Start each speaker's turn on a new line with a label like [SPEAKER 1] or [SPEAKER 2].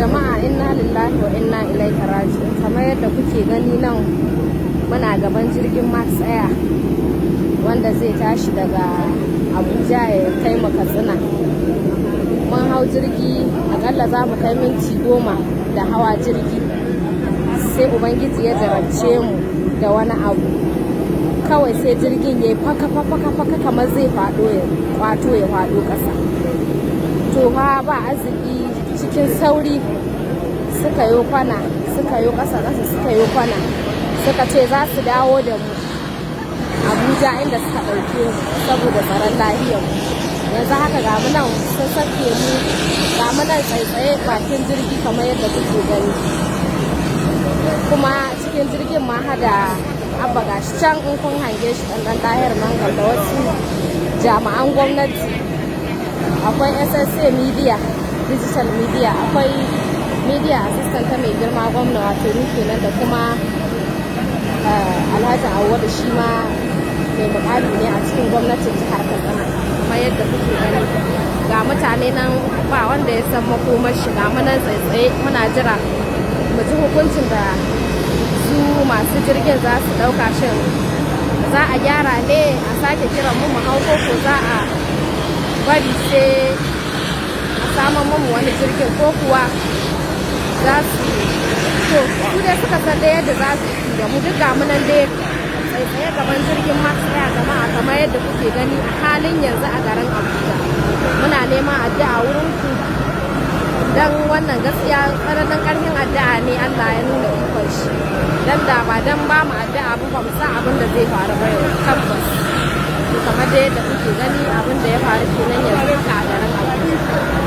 [SPEAKER 1] Jama'a, inna lillahi wa inna ilaihi raji'un. Kamar yadda kuke gani nan, muna gaban jirgin Max Air wanda zai tashi daga Abuja ya kai mu Katsina. Mun hau jirgi, akalla za mu kai minti 10 da hawa jirgi, sai Ubangiji ya jarabce mu da wani abu. Kawai sai jirgin ya yi faka faka faka kamar zai faɗo, ya kwato ya faɗo ƙasa. To fa, ba arziki, cikin sauri suka yo kwana, suka yo ƙasa ƙasa, suka yo kwana, suka ce za su dawo da mu Abuja inda suka ɗauke mu saboda tsaron lahiyar mu. Yanzu haka ga mu nan sun sake mu, ga mu nan tsaitsaye bakin jirgi kamar yadda kuke gani. Kuma cikin jirgin ma hada Abba, gashi can in kun hange shi, ɗan ɗan Tahir Mangal, da wasu jami'an gwamnati. Akwai SSA Media, Digital Media, akwai media assistant ta mai girma gwamna, wato ni kenan, da kuma Alhaji Awwalu, shi ma mai mukami ne a cikin gwamnatin jihar Katsina. Kamar yadda kuke gani, ga mutane nan ba wanda ya san makomar shi. Ga mu nan tsaitsaye muna jira mu ji hukuncin da su masu jirgin za su ɗauka. Shin za a gyara ne a sake kiran mu mu hau, ko za a bari sai a saman mu wani jirgin, ko kuwa za su, to su dai suka san da yadda za su yi da mu duk. Ga mu nan dai tsaitsaye gaban jirgin Max Air, jama'a, kamar yadda kuke gani a halin yanzu a garin Abuja. Muna neman addu'a wurin ku, dan wannan gaskiya tsananin karfin addu'a ne Allah ya nuna ikon shi, dan da ba dan ba mu addu'a ba, ba mu san abin da zai faru ba yau tabbas. To, kamar da yadda kuke gani, abin da ya faru kenan yanzu a garin Abuja.